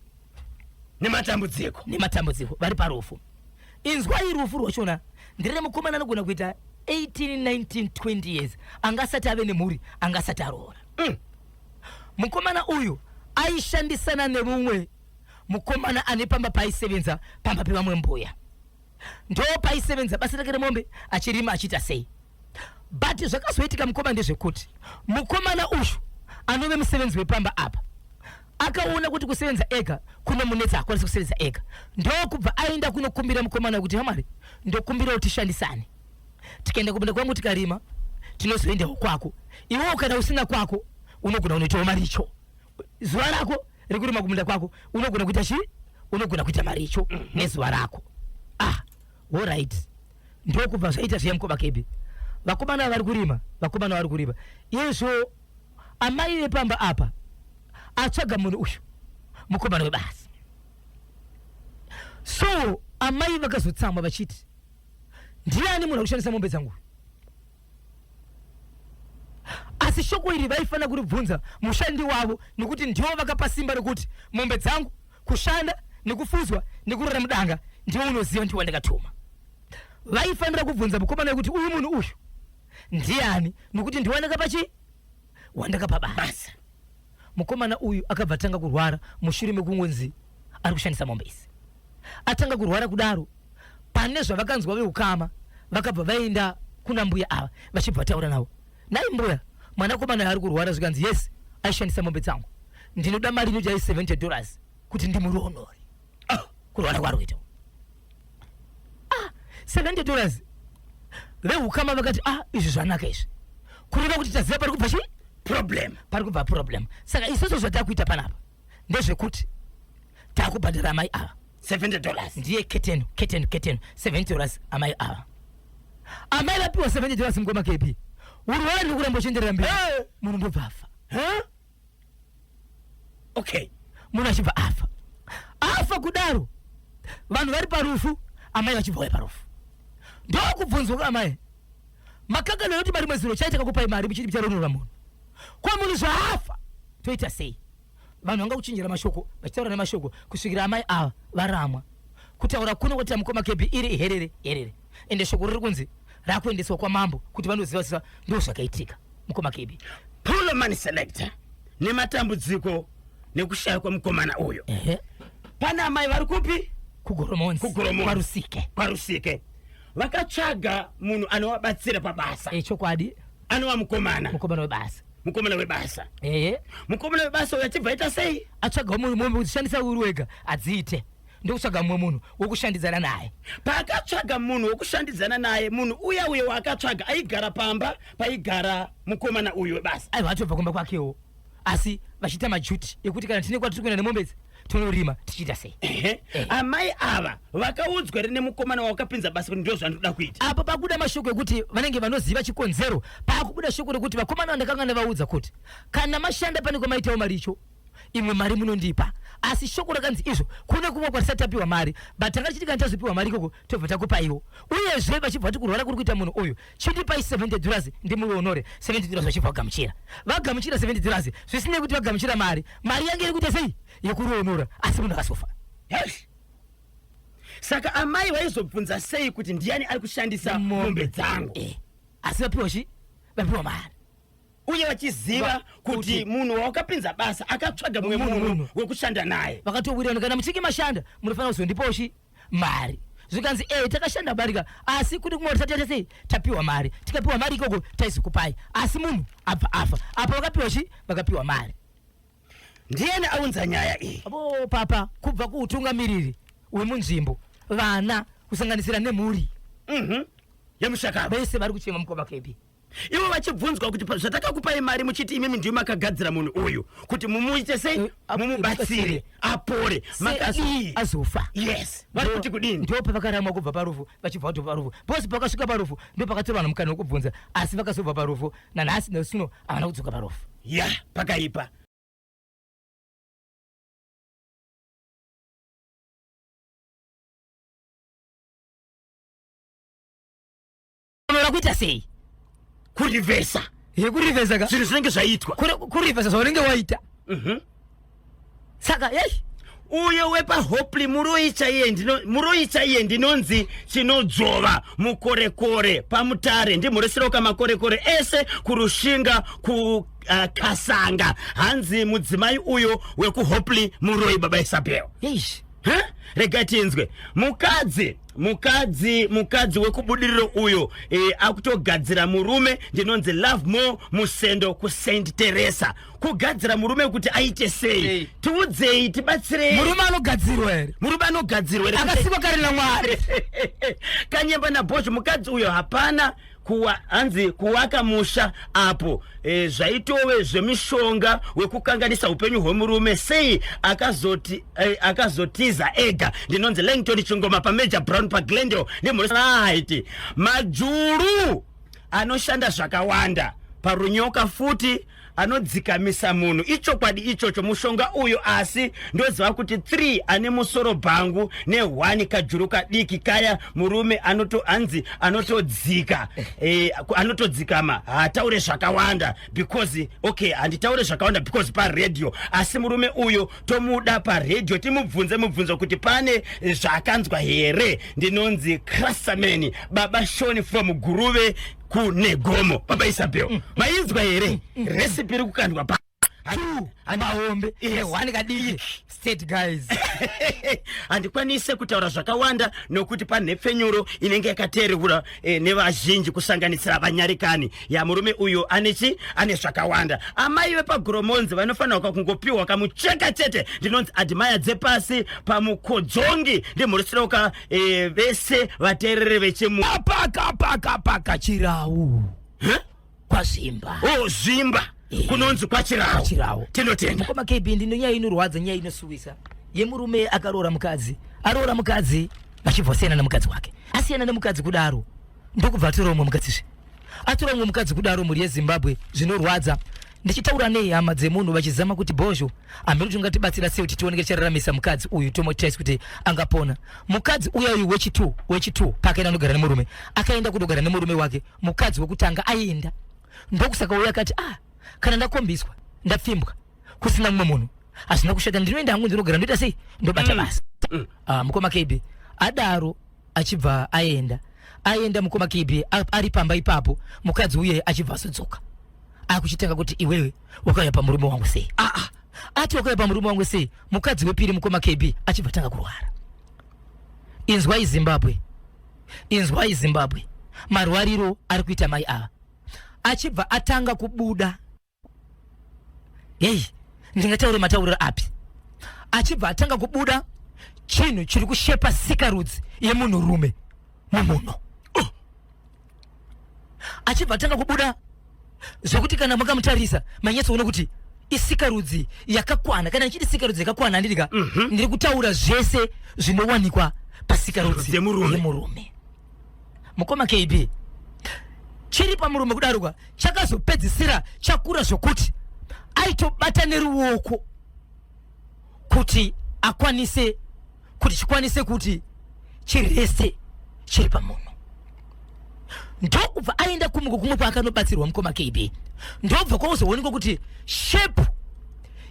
Nematambudziko. Nematambudziko, vari parufu. Inzwai rufu rwachona. Ndiri mukomana anogona kuita 18, 19, 20 years, angasati ave nemhuri, angasati aroora. Mukomana uyu aishandisana nemumwe mukomana ane pamba paaisevenza, pamba pevamwe mbuya, ndo paaisevenza basa rake remombe, achirima, achiita sei. But zvakazoitika, mukoma, ndezvekuti mukomana uyu anove musevenzi wepamba apa akaona kuti kusevenza ega kunomunetsa, hakwanisi kusevenza ega, ndokubva aenda kunokumbira mukomana kuti, "Hamwari, ndokumbirawo tishandisane. Tikaenda kumunda kwangu tikarima, tinozoendawo kwako. Iwewo kana usina kwako unogona kunoitawo maricho. Zuva rako rekurima kumunda kwako unogona kuita chii? Unogona kuita maricho nezuva rako." Ah, alright. Ndokubva zvaita zviya, mukoma KB. Vakomana vari kurima, vakomana vari kurima izvo. Amai vepamba apa atsvaga munhu uyu, mukomana webasa. So amai vakazotsamwa vachiti, "Ndiani munhu akushandisa mombe dzangu?" Asi shoko iri vaifanira kuribvunza mushandi wavo, nekuti ndivo vakapa simba rekuti mombe dzangu kushanda nekufuzwa nekurara mudanga. Ndiwo unoziva, ndiwo wandakatuma. Vaifanira kubvunza mukomana wekuti uyu munhu uyu ndiani, nekuti ndiwo wandakapa chii? Wandakapa basa. Mukomana uyu akabva atanga kurwara mushure mekungonzi ari kushandisa mombe idzi. Atanga kurwara kudaro, pane zvavakanzwa veukama, vakabva vaenda kuna mbuya ava, vachibva vataura navo, "Nai mbuya, mwanakomana ari kurwara." Zvikanzi, "Yes, aishandisa mombe dzangu. Ndinoda mari inoita $70 kuti ndimuronore." Oh, kurwara kwaari kuita. Ah, $70. Veukama vakati, "Ah, izvi zvanaka izvi, kureva kuti taziva pari kubva chii?" Problem. Pari kubva problem. Saka isusu zvatakuita panapa ndezvekuti takubhadhara amai ava $70. Ndiye keteno, keteno, keteno, $70 amai ava. Amai vapiwa $70, mukoma KB, urwere ndiri kuramba uchienderera mberi. Munhu ndobva afa. Huh? Okay. Munhu achibva afa. Afa kudaro, vanhu vari parufu, amai vachibva uya parufu, ndokubvunzwa kuamai, "Makangano yekuti marimwe zuro chaita kakupai mari muchiti mucharonora munhu. Ko munhu zvaafa toita sei?" Vanhu vanga kuchinjira mashoko, vachitaura nemashoko kusvikira amai ava varamwa. Kutaura kuno kwati mukoma KB, iri iherere herere, ende shoko riri kunzi rakuendeswa kwamambo kuti vanoziva ziva. Ndo zvakaitika, mukoma KB. Pullman selector, nematambudziko nekushaya kwemukomana uyo, pane amai vari kupi? KuGoromonzi. KuGoromonzi. KwaRusike. KwaRusike. Vakatsvaga munhu anovabatsira pabasa. Chokwadi. Anova mukomana. Mukomana webasa. Mukomana webasa. Ehe. Mukomana webasa uyo achibva aita sei? Atsvaga mumwe mombe kuti shandisa uri wega adziite, ndokutsvaga mumwe munhu wokushandidzana naye. Paakatsvaga munhu wokushandidzana naye, munhu uya uyo waakatsvaga aigara pamba paigara mukomana uyu webasa. Aiwa, atobva kumba kwakewo, asi vachiita majuti ekuti kana tine kwatiri kuenda nemombe idzi, tonorima tichiita sei. Ehe. Amai ava vakaudzwa here nemukomana wawakapinza basa kuti ndo zvandinoda kuita? Apo pakuda mashoko ekuti vanenge vanoziva chikonzero. Paakubuda shoko rekuti vakomana vandakanga ndavaudza kuti kana mashanda pane kwamaitawo maricho, imwe mari munondipa. Asi shoko rakanzi izvo kune kumwe kwatisati tapiwa mari, but tanga tichiti kana tazopiwa mari ikoko tobva takupaiwo. Uyezve vachibva vati kurwara kuri kuita munhu uyu, chindipai $70 ndimuonore. $70 vachibva vagamuchira. Vagamuchira $70, zvisinei kuti vagamuchira mari, mari yange iri kuita sei? Yekuroonora. Asi munhu akasofa. Yes. Saka amai vaizobvunza sei kuti ndiani ari kushandisa mombe dzangu? Asi vapiwa chi vapiwa mari uye vachiziva kuti munhu wawakapinza basa akatsvaga mumwe munhu wekushanda naye. Vakatowirirana, kana muchinge mashanda munofanira kuzondipawo chi mari. Zvikanzi takashanda barika, asi kuti kumwe tataita sei, tapiwa mari, tikapiwa mari ikoko taizokupai, asi munhu abva afa. Apa vakapiwa chi vakapiwa mari. Ndiani aunza nyaya iyi? Vo papa, kubva kuutungamiriri wemunzvimbo, vana kusanganisira nemhuri Yemushakava vese vari kuchema mukoma kepi. Ivo vachibvunzwa kuti zvatakakupai mari muchiti imimi ndimi makagadzira munhu uyu kuti mumuite sei, mumubatsire apore, makadii? Azofa. Yes, vari kuti kudini? Ndo pavakaramwa kubva parufu, vachibva vatobva parufu. Bhosi pakasvika parufu ndo pakatora vanhu mukana wekubvunza, asi vakazobva parufu nanhasi nesuno havana kudzoka parufu. Ya, pakaipa. Unoda kuita sei? Kurivhesa. Yekurivhesa ka? Zvinhu zvinenge zvaitwa. Kurivhesa zvaunenge waita. Saka yei Uyo wepaHopley muroyi chaiye, muroyi chaiye. Ndinonzi Chinodzvova Mukorekore paMutare, ndimhoresiroka makorekore ese kuRushinga kuKasanga. Hanzi mudzimai uyo wekuHopley muroyi, baba Isabel. Eish. Huh? Rega tinzwe mukadzi wekuBudiriro uyo akutogadzira murume. Ndinonzi Love More Musendo kuSt Teresa. Kugadzira murume kuti aite sei? Sei? Tiudzei, tibatsirei. Murume anogadzirwa here? Murume anogadzirwa here? Akasikwa kare naMwari. Kanyemba naBhozho, mukadzi uyo hapana kuwa, hanzi kuwaka musha apo zvaitove zvemishonga wekukanganisa upenyu hwemurume. Sei akazoti akazotiza ega? Ndinonzi Langton Chingoma paMajor Brown paGlendale. Right, majuru anoshanda zvakawanda parunyoka futi anodzikamisa munhu, ichokwadi ichocho mushonga uyu. Asi ndoziva kuti 3 ane musoro bhangu ne1 kajuru kadiki kaya, murume anoto anzi anotodzika, anotodzikama, haataure zvakawanda because, okay, handitaure zvakawanda because paradio. Asi murume uyu tomuda paradio, timubvunze mubvunzo kuti pane zvaakanzwa here. Ndinonzi Crasamani Baba Shoni from Guruve kunegomo. Baba Isabel, mainzwa here recipe iri kukandwa pa Two mahombe ne1 kadiki, state guys. Handikwanise kutaura zvakawanda nokuti panhepfenyuro inenge yakateererwa nevazhinji kusanganisira vanyarikani. Ya, murume uyu anechi ane zvakawanda. Amai vepaGoromonzi vanofanirwa kungopiwa kamucheka chete. Ndinonzi Admire Dzepasi paMukodzongi. Ndimhurisiroka vese vateereri vechimu Paka paka paka Chirau. Huh? Kwazvimba. Oh, Zvimba. Kunonzi kwaChirau. Kwachirau. Tinotenda. Mukoma KB, ndino nyaya inorwadza, nyaya inosuwisa yemurume akaroora mukadzi, aroora mukadzi vachibva asiyana nemukadzi wake. Asiyana nemukadzi kudaro, ndokubva atora umwe mukadzizve. Atora umwe mukadzi kudaro, mhuri yeZimbabwe, zvinorwadza. Ndichitaura nehama dzemunhu vachizama kuti, "Bhozho, hamene kuti ungatibatsira sei kuti tioneke tichararamisa mukadzi uyu, tomotaisi kuti angapona." Mukadzi uya uyu wechi2 paakaenda anogara nemurume, akaenda kundogara nemurume wake, mukadzi wekutanga aenda. Ndokusaka uyo akati, "Ah, kana ndakombiswa, ndapfimbwa kusina mumwe munhu, hazvina kushata, ndinoenda hangu ndinogara, ndoita sei, ndobata basa." Ah, mukoma KB, adaro achibva aenda. Aenda, mukoma KB, ari pamba ipapo, mukadzi uye achibva azodzoka akuchitanga kuti, "Iwewe wakauya pamurume wangu sei?" Aa, ati, "Wakauya pamurume wangu sei?" Mukadzi wepiri, mukoma KB, achibva tanga kurwara. Inzwai Zimbabwe, inzwai Zimbabwe, marwariro ari kuita mai ava. Achibva atanga kubuda, hei, ndingataure matauriro api? Achibva atanga kubuda chinhu chiri kushepa sikarudzi yemunhurume mumuno. Oh! Achibva atanga kubuda zvekuti kana makamutarisa manyatsoona kuti isikarudzi yakakwana. Kana ndichiti sikarudzi yakakwana, handidika ndiri kutaura zvese zvinowanikwa pasikarudzi Yemurume. Yemurume, mukoma KB. Chiri pamurume kudarokwa chakazopedzisira chakura zvokuti aitobata neruoko kuti akwanise kuti chikwanise kuti chirese chiri pamunhu. Ndokubva aenda kumwe kumwe kwaakanobatsirwa, mukoma KB. Ndobva kwakuzoonekwa kuti shape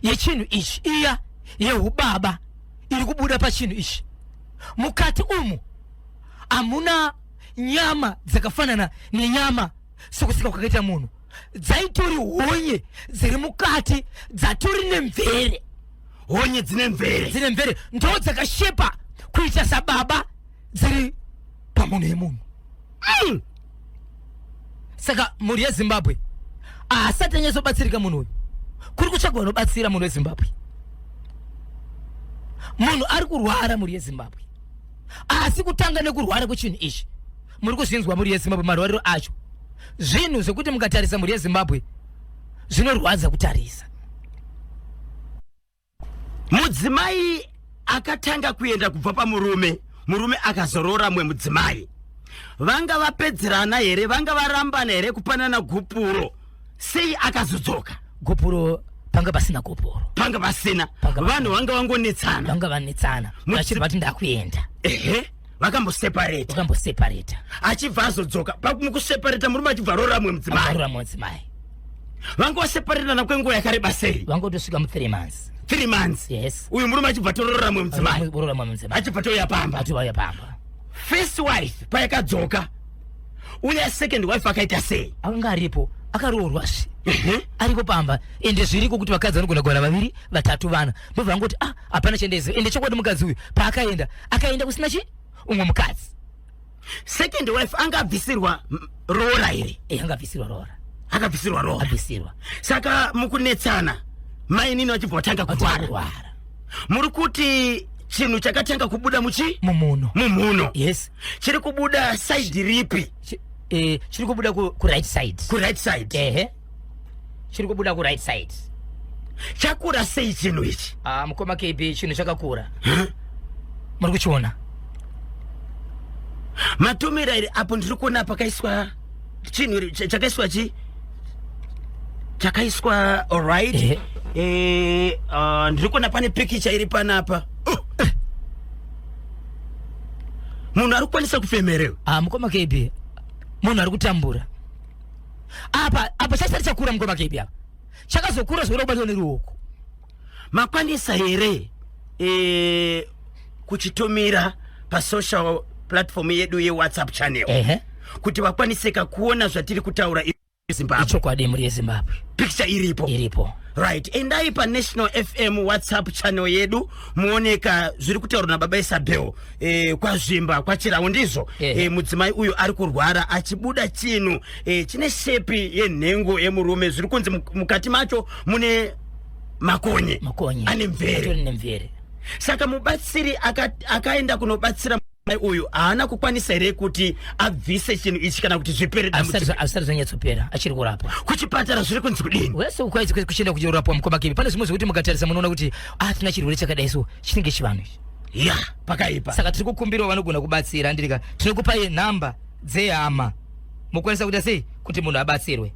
yechinhu ichi, iya yeubaba iri kubuda pachinhu ichi. Mukati umu hamuna nyama dzakafanana nenyama sokusika kwakaita munhu, dzaitori honye dziri mukati dzatori nemvere. Honye dzine mvere. Dzine mvere ndo dzakashepa kuita sababa dziri pamunhu yemunhu. Saka mhuri yeZimbabwe haasati anyatsobatsirika munhu uyu. Kuri kutsvagwa vanobatsira munhu weZimbabwe. Munhu ari kurwara, mhuri yeZimbabwe, asi kutanga nekurwara kwechinhu ichi muri kuzvinzwa, mhuri yeZimbabwe, marwariro acho zvinhu zvekuti mukatarisa, mhuri yeZimbabwe, zvinorwadza kutarisa. Mudzimai akatanga kuenda kubva pamurume, murume akazoroora mumwe mudzimai. Vanga vapedzerana here? Vanga varambana here kupanana gupuro? Sei akazodzoka? Gupuro panga pasina gupuro. Panga pasina. Panga pasina. Vanhu vanga vangonetsana. Vanga vanetsana, vachibva vati ndakuenda. Ehe, vakamboseparata. Vakamboseparata. Achibva azodzoka. Mukuseparata murume achibva aroora mumwe mudzimai. Aroora mudzimai. Vanga vaseparatana kwenguva yakareba sei? Vangotosvika mu3 months. 3 months? Yes. Uyu murume achibva torora mumwe mudzimai. Roora mumwe mudzimai. Achibva touya pamba. Achibva pamba. First wife payakadzoka, uya second wife akaita sei? Akanga aripo, akaroorwazve, aripo pamba. Ende zviriko kuti vakadzi vanogona kugara vaviri, vatatu, vana. Ndobva vangoti, ah, hapana chendezo. Ende chokwadi mukadzi uyu paakaenda, akaenda kusina chi umwe mukadzi. Second wife angabvisirwa roora here? E, angabvisirwa roora. Akabvisirwa roora. Abvisirwa. Saka mukunetsana mainini vachibva vatanga kurwara. Kurwara. Muri kuti chinhu chakatanga kubuda muchi mumuno. Mumhuno. Yes. Chiri kubuda side ripi? Chiri kubuda ku right side. Kuright side. Ehe, chiri kubuda kuright side. Chakura sei chinhu ichi? Ah, mukoma KB, chinhu chakakura, muri kuchiona. Matumira iri apo ndiri kuona pakaiswa chinhu chakaiswa chi chakaiswa, alright. Ehe. Ndiri kuona pane pikicha iri panapa. Oh, eh. Munhu ari kukwanisa kufemerewa? Ah, mukoma KB, munhu ari kutambura apa. Apa chasati chakura, mukoma KB, apa chakazokura zvekuda kubatwa neruoko. Makwanisa here kuchitumira pasocial platform yedu yeWhatsApp channel kuti vakwaniseka kuona zvatiri kutaura Zimbabwe? Ichokwadi, mhuri yeZimbabwe. Picture iripo. Iripo. Right, endai paNational FM WhatsApp channel yedu muoneka zviri kutaurwa nababa Isabel kwaZvimba kwaChirau, ndizvo? Mudzimai uyu ari kurwara achibuda chinhu chine shape yenhengo yemurume. Zviri kunzi mukati macho mune makonye. Makonye. Ane mvere. Atori nemvere. Saka mubatsiri akaenda kunobatsira mudzimai uyu haana kukwanisa here kuti abvise chinhu ichi kana kuti zvipere dambudziko? Hazvisati zvanyatsopera, achiri kurapwa. Kuchipatara zviri kunzi kudini? Wese ukwaidzi kuchienda kuchirapwa, mukoma KB, pane zvimwe zvekuti mukatarisa munoona kuti, ah, tina chirwere chakadai, so chinenge chivanhu ichi. Ya, pakaipa. Saka tiri kukumbirawo vanogona kubatsira, ndirika tinokupai nhamba dzehama, mukwanisa kuita sei kuti munhu abatsirwe.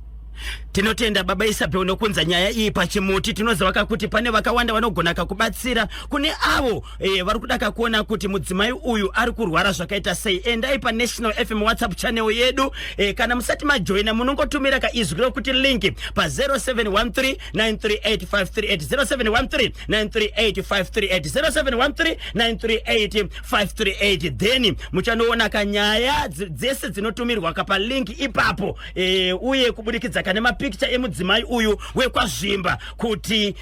Tinotenda baba Isabel nokunza nyaya iyi pachimuti. Tinoziva kakuti pane vakawanda vanogona kakubatsira. Kune avo vari kuda kakuona kuti mudzimai uyu ari kurwara zvakaita sei, endai paNational FM WhatsApp channel yedu. Kana musati majoina, munongotumira kaizwi rokuti link pa0713 938 538, 0713 938 538, 0713 938 538. Then muchanoona kanyaya dzese dzinotumirwa kapalink ipapo, uye kubudikidza kane mapikicha emudzimai uyu wekwaZvimba kuti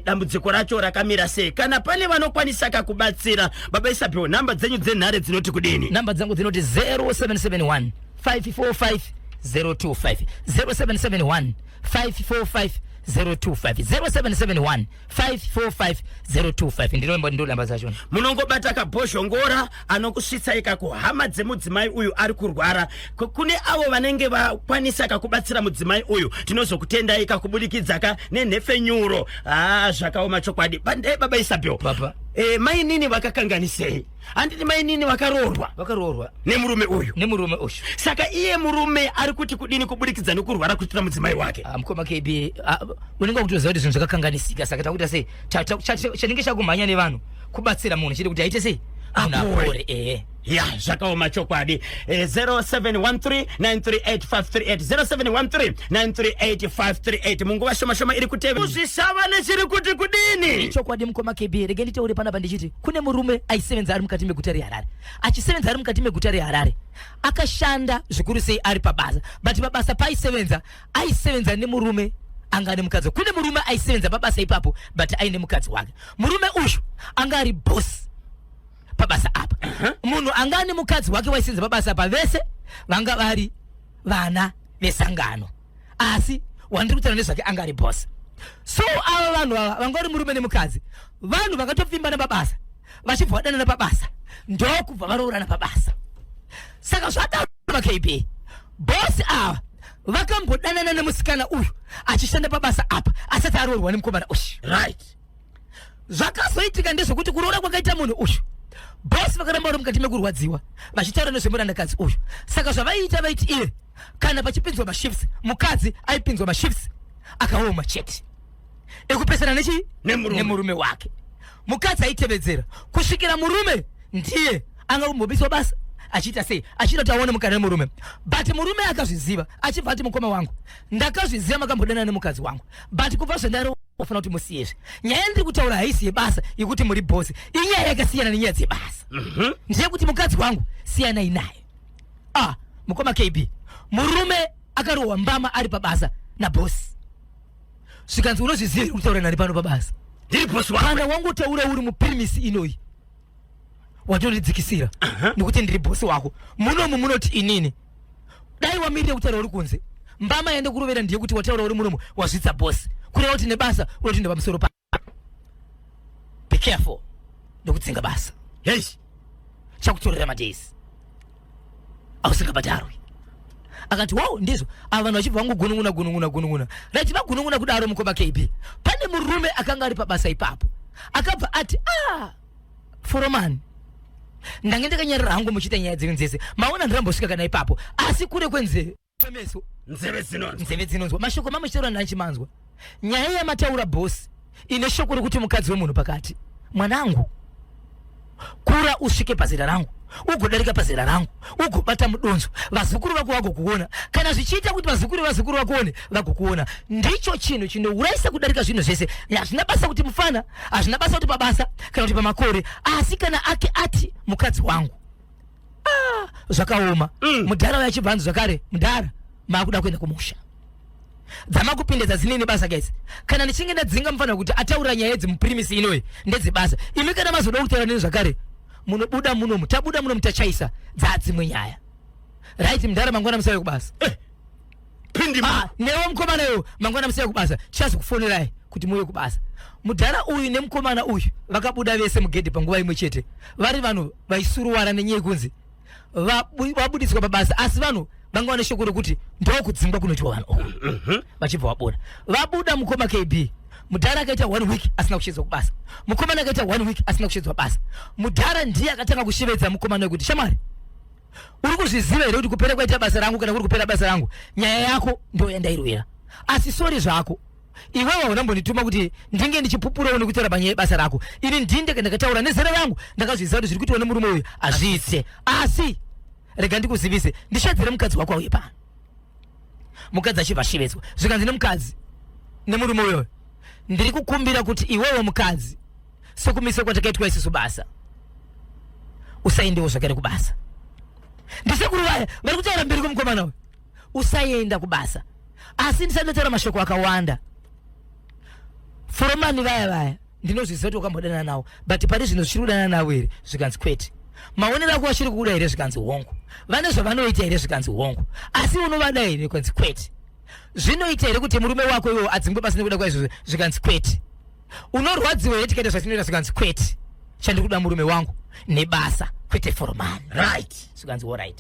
dambudziko racho rakamira sei. Kana pane vanokwanisa kakubatsira baba Isabel, nhamba dzenyu dzenhare dzinoti kudini? Namba dzangu dzinoti 0771 545 025, 0771 545 025, 0771 545 025. Ndinomba ndo namba dzachona. Munongobata kabhozhongora anokusvitsai kakuhama dzemudzimai uyu ari kurwara. Kune avo vanenge vakwanisa kakubatsira mudzimai uyu, tinozokutendai kakubudikidza ka nenhefenyuro. Ha, zvakaoma chokwadi. Bandai baba Isabel. Baba. Mainini vakakanganisei? Handiti mainini vakaroorwa? Vakaroorwa. Nemurume uyu. Nemurume uyu. Saka iye murume ari kuti kudini kubudikidza nekurwara kuitira mudzimai wake? Ah, mukoma KB, ah, unenge wakutoziva kuti zvinhu zvakakanganisika. Saka takuita sei? Chanenge chakumhanya nevanhu kubatsira munhu chete kuti aite sei. Munhu Apore. apore ehe. Ya, zvakaoma chokwadi. 0713938538, 0713938538, munguva shoma shoma iri kutevera kuzvishava nechiri kuti kudini. Chokwadi, mukoma KB, rege nditaure panapa ndichiti kune murume aisevenza ari mukati meguta reHarare. Achisevenza ari mukati meguta reHarare, akashanda zvikuru sei ari pabasa, but pabasa paaisevenza, aisevenza nemurume anga ane mukadzi. Kune murume aisevenza pabasa ipapo, but aine mukadzi wake. Murume uyu anga ari boss pabasa apa. Munhu anga ane mukadzi wake waisenza pabasa apa, vese vanga vari vana vesangano, asi wandiri kutaura nezvake anga ari boss. So ava vanhu ava vanga vari murume nemukadzi, vanhu vakatopfimbana pabasa, vachibva vadanana pabasa, ndokubva varoorana pabasa. Saka zvadaro, maKB, boss ava vakambodanana nemusikana uyu achishanda pabasa apa, asati aroorwa nemukomana uyu. Zvakazoitika ndezvekuti kuroora kwakaita munhu uyu, boss vakaramba vari mukati mekurwadziwa vachitaura nezvemurandakadzi uyu. Saka zvavaiita, vaiti iye kana pachipinzwa mashifts, mukadzi aipinzwa mashifts akaoma chete ekupesana nechi Nemurume. Nemurume wake. Mukadzi aitevedzera kusvikira murume ndiye anga kumbobiswa basa, achiita sei, achiita kuti aone mukana nemurume. But murume akazviziva, achibva ati, "Mukoma wangu, ndakazviziva makambodana nemukadzi wangu, but kubva zvandaro ofanira kuti musiyezve." Nyaya ndiri kutaura haisi yebasa yekuti muri boss, inyaya yakasiyana nenyaya dzebasa, ndeyekuti mukadzi wangu siyanai naye. Ah, mukoma KB, murume akarohwa mbama ari pabasa naboss, zvikanzi, "Unozviziva here kutaura nani pano pabasa?" Ndiri boss wako. "Kana wangotaura uri mupremises inoyi, watondidzikisira nekuti ndiri boss wako munomu. Munoti inini dai wamirire kutaura uri kunze, mbama yaende kurovera ndeyekuti wataura uri munomu, wazvidza boss, kureva kuti nebasa unoti pamusoro pa. Be careful, ndokudzinga basa." Hei. "Chakutorera madays ausingabhadharwi." Akati, "Wow, ndizvo." Ava vanhu vachibva vangogunun'una, gunun'una, gunun'una. Right, vagunun'una kudaro, mukoma KB, pane murume akanga ari pabasa ipapo akabva ati, "Ah, foromani, ndange ndakanyarara hangu muchiita nyaya dzenyu dzese. Maona, ndirambosvika kana ipapo, asi kure kwenzeve kwemeso nzeve dzinonzwa." Nzeve dzinonzwa. Mashoko mamuchitaura ndanchimanzwa. Nyaya yamataura boss ine shoko rekuti mukadzi wemunhu pakati, mwanangu, kura usvike pazera rangu, ugodarika pazera rangu, ugobata mudonzo, vazukuru vako vagokuona. Kana zvichiita kuti vazukuru vazukuru vakuone, vagokuona. Ndicho chinhu chinourayisa kudarika zvinhu zvese. Hazvina basa kuti mufana, hazvina basa kuti pabasa kana kuti pamakore, asi kana ake ati mukadzi wangu, ah, zvakaoma. Mudhara uyo achibva anzi zvakare, "Mudhara, maakuda kuenda kumusha, dzamakupinda dzinene basa. Guys, kana ndichinge ndadzinga mufanira kuti ataura nyaya idzi mupremises inoyi ndedzebasa. Imi kana mazoda kutaura neni zvakare, munobuda munomu. Tabuda munomu, tachaisa dzadzimwe nyaya. Right, mudhara, mangwana musauye kubasa." Pindi. Ah, newe mukomana iwo, mangwana musauye kubasa, tichazokufonerai kuti muuye kubasa. Mudhara uyu nemukomana uyu vakabuda vese mugedhe panguva imwe chete, vari vanhu vaisuruwara nenyaya yekunzi vabudiswa pabasa, asi vanhu vanga vane shoko rekuti ndokudzingwa kunoitwa vanhu uku. Vachibva vabuda. Vabuda, mukoma KB, mudhara akaita one week asina kushedzwa kubasa, mukomana akaita one week asina kushedzwa basa. Mudhara ndiye akatanga kushevedza mukomana wekuti, "Shamwari, uri kuzviziva here kuti kupera kwaita basa rangu, kana kuri kupera basa rangu, nyaya yako ndo yandairwira? Asi sorry zvako, iwewe haunambondituma kuti ndinge ndichipupurawo nekutaura panyaya yebasa rako. Ini ndinde ndakataura nezera rangu, ndakazviziva kuti zviri kuitwa nemurume uyu hazviite. Asi rega ndikuzivise, ndishedzere mukadzi wako auye pano." Mukadzi achibva ashevedzwa, zvikanzi nemukadzi nemurume uyoyo, "Ndiri kukumbira kuti iwewe mukadzi, sekumisa kwatakaitwa isusu basa, usaendewo zvakare kubasa." Ndisekuru vaya vari kutaura mberi kwemukomana uyu. "Usaenda kubasa. Asi ndisati ndataura mashoko akawanda, foromani vaya vaya ndinozviziva kuti wakambodanana navo, but pari zvino zvichiri kudanana navo here?" Zvikanzi, "Kwete." "Maonero ako, vachiri kukuda here?" Zvikanzi, "Hongu." "Vane zvavanoita here?" Zvikanzi, "Hongu." "Asi unovada here?" Zvikanzi, "Kwete." "Zvinoita here kuti murume wako iwo adzingwe basa nekuda kwaizvozvo?" Zvikanzi, "Kwete." "Unorwadziwa here tikaita zvatinoita?" Zvikanzi, "Kwete. Chandiri kuda murume wangu nebasa, kwete foromani." Zvikanzi, "Alright."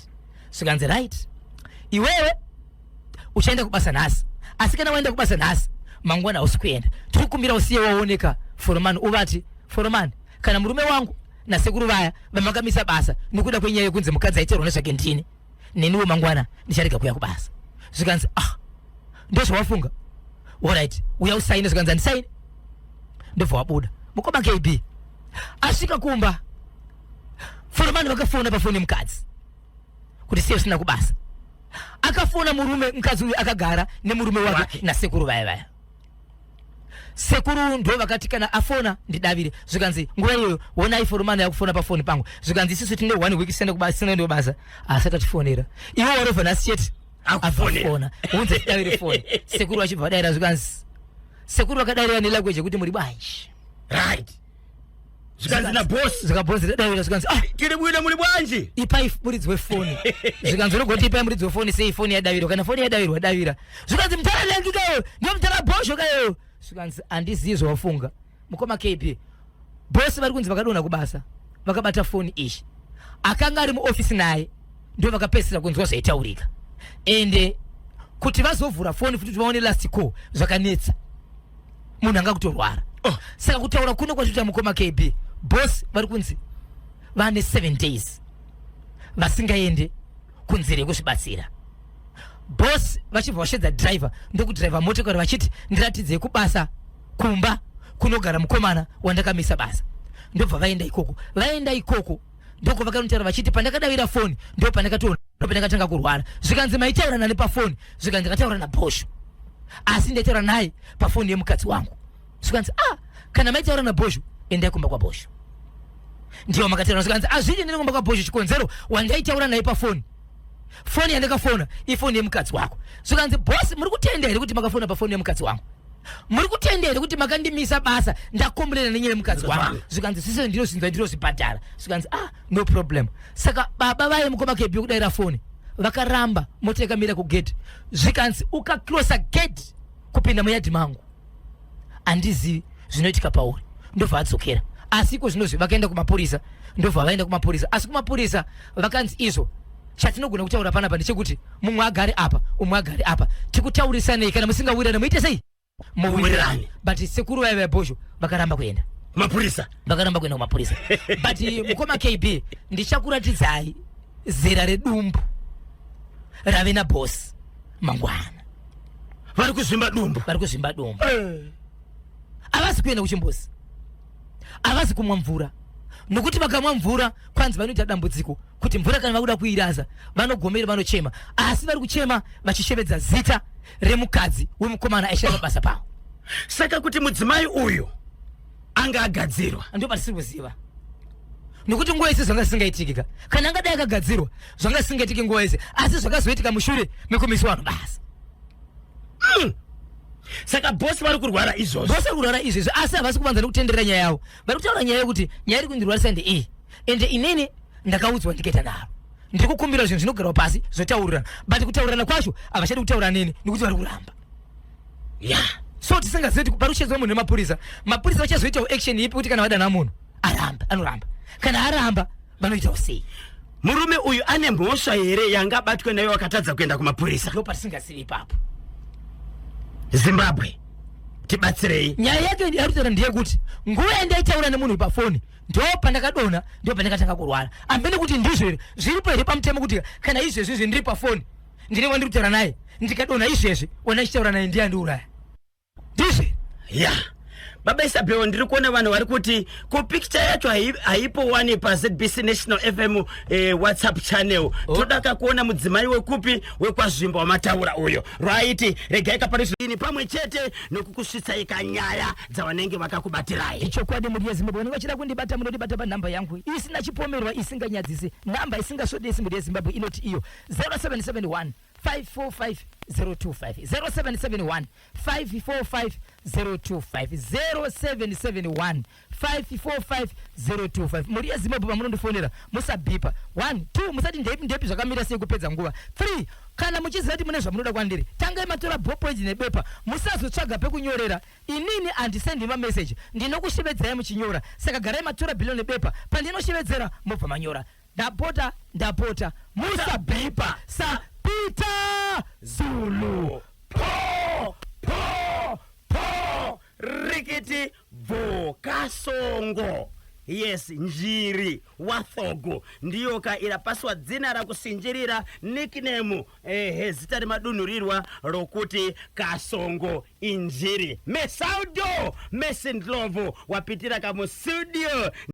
Zvikanzi, "Right, iwewe uchaenda kubasa nhasi, asi kana waenda kubasa nhasi, mangwana hausi kuenda. Tiri kukumbira usiye waoneka foromani, uvati, 'Foromani, kana murume wangu nasekuru vaya vamakamisa basa nekuda kwenyaya yekunzi mukadzi aiterwa nezvake ndini, neniwo mangwana ndicharega kuya kubasa.'" Zvikanzi, "Ah, ndozvawafunga? Alright, uya usaine." Zvikanzi, "Handisaini." Ndobva wabuda. Mukoma KB, asvika kumba. Foromani vakafona pafoni yemukadzi kuti sei usina kubasa. Akafona murume, mukadzi uyu akagara nemurume wake Wake. Nasekuru vaya vaya. Sekuru ndo vakati kana afona ndidavire. Zvikanzi nguva iyoyo honai foromani yakufona pafoni pangu. Zvikanzi isusu tine one week senda kubasa, sina ndo basa, asati atifonera. Iwe warovha nhasi chete. Akufonera. Afona unze davire foni. Sekuru vachibva vadaira. Zvikanzi sekuru vakadairira nelanguage yekuti muri bwanji. Right, zvikanzi nabosi. Zvikabhosi daira, zvikanzi, "Ah, tiri bwino, muli bwanji?" Ipai muridzi wefoni. Zvikanzi unogoti ipai muridzi wefoni sei foni yadavirwa? Kana foni yadavirwa, davira. Zvikanzi mutara lengi kayo, ndiyo mutara bhosho kayo. Zvikanzi handizivi zvawafunga, mukoma KB. Bosi vari kunzi vakadonha kubasa, vakabata foni iyi. Akanga ari muofisi naye ndo vakapedzisira kunzwa zvaitaurika. Ende kuti vazovhura foni futi kuti vaone last call zvakanetsa, munhu anga kutorwara. Oh. Saka kutaura kuno kwatikuita, mukoma KB, boss vari kunzi vane 7 days vasingaende kunzira yekuzvibatsira. Boss vachibva vashedza driver ndokudhiraivha motokari vachiti ndiratidzei kubasa, kumba kunogara mukomana wandakamisa basa. Ndobva vaenda ikoko. Vaenda ikoko ndoko vakanotaura vachiti pandakadavira foni ndo pandakatoona, ndo pandakatanga kurwara. Zvikanzi maitaura nani pafoni? Zvikanzi ndakataura nabhosho, asi ndaitaura naye pafoni yemukadzi wangu. Zvikanzi, "Ah, kana maitaura nabhosho, endai kumba kwabhosho, ndiwo makataura." Zvikanzi azvidi ndine kumba kwabhosho, chikonzero wandaitaura naye pafoni, foni yandakafona ifoni yemukadzi wako. Zvikanzi, "Bosi, muri kutenda here kuti makafona pafoni yemukadzi wangu? Muri kutenda here kuti makandimisa basa ndakomborera nenyaya yemukadzi wangu?" Zvikanzi sise ndinozvinzwa, ndinozvibhadhara. Zvikanzi, "Ah, no problem." Saka baba vaye, mukoma KB, kudaira foni vakaramba. Mota yakamira kugate. Zvikanzi ukacrossa gate kupinda muyadhi mangu, handizivi zvinoitika pauri. Ndobva adzokera. Asi iko zvinozvi vakaenda kumapurisa, ndobva vaenda kumapurisa. Asi kumapurisa vakanzi izvo chatinogona kutaura panapa ndechekuti mumwe agare apa, umwe agare apa, tikutaurisanei. Kana musingawirirane, muite sei? Muwirirane. But sekuru vaiva bhosho vakaramba kuenda. Mapurisa. Vakaramba kuenda kumapurisa. But mukoma KB, ndichakuratidzai zera redumbu rave nabhosi mangwana. Vari kuzvimba dumbu. Vari kuzvimba dumbu. Havasi kuenda kuchimbuzi, havasi kumwa mvura, nokuti vakamwa mvura kwanzi vanoita dambudziko kuti mvura kana vakuda kuiraza vanogomera, vanochema. Asi vari kuchema vachishevedza zita remukadzi wemukomana aishanda basa pavo. Saka kuti mudzimai uyu anga agadzirwa? Ndo patisiri kuziva, nokuti nguva yese zvanga zvisingaitikika. Kana angadai akagadzirwa, zvanga zvisingaitiki nguva yese, asi zvakazoitika mushure mekumiswa vanhu basa. Saka bhosi vari kurwara izvozvo? Bhosi vari kurwara izvezvo, asi havasi kuvanza nekutenderera nyaya yavo. Vari kutaura nyaya yekuti nyaya iri kundirwarisa ndeiyi, ende inini ndakaudzwa ndikaita nharo, ndiri kukumbira zvinhu zvinogarwa pasi zvotaurirana. But kutaurirana kwacho havachadi kutaura neni nekuti vari kuramba. So tisingazivi kuti pari kushedzwa munhu nemapurisa, mapurisa vachazoitawo action ipi, kuti kana vadana munhu aramba, anoramba. Kana aramba, vanoitawo sei? Murume uyu ane mhosva here yangabatwe nayo akatadza kuenda kumapurisa? Ndo patisingazivi ipapo. Zimbabwe, tibatsirei. Nyaya yake yari kutaura ndeyekuti nguva yandaitaura nemunhu pafoni ndo pandakadonha, ndo pandakatanga kurwara. Ambene kuti ndizvo here, zviripo here pamutemo kuti kana izvezvi izvi ndiri pafoni, ndine wandiri kutaura naye, ndikadonha izvezvi, wanda ndichitaura naye ndiye andiuraya? Ndizvo? Ya, baba Isabel, ndiri kuona vanhu vari kuti ko picture yacho haipo wani paZBC National FM WhatsApp channel? Oh. Toda kakuona mudzimai wekupi, wekwazvimba wamataura uyo. Right, regai kapari pamwe chete nokukusvitsai kanyaya dzavanenge vakakubatirai. Ichokwadi, mhuri yeZimbabwe, vanenge vachida kundibata, munondibata panhamba yangu isina chipomerwa, isinganyadzisi, nhamba isingasvodesi. Mhuri yeZimbabwe, inoti iyo 0771 545 025, 0771 545 025, 0771 545 025. Mhuri yeZimbabwe, pamunondifonera musabhipa. 1 2, musati ndepi ndepi, zvakamira sei, kupedza nguva. 3, kana muchiziva kuti mune zvamunoda kwandiri, tangai matora ballpoint nebepa. Musazotsvaga pekunyorera. Inini handisendi mameseji, ndinokushevedzai muchinyora. Saka garai matora bhilo nebepa, pandinoshevedzera mobva manyora. Ndapota, ndapota, musabhipa. Sapeter Zulu. Po po po, rikiti bvo, kasongo. Yes, njiri wathogo ndiyo ka irapaswa dzina rakusinjirira, nickname, ehe, zita remadunhurirwa rokuti Kasongo Injiri. Mesaudo Mesindlovu wapitira kamustudio.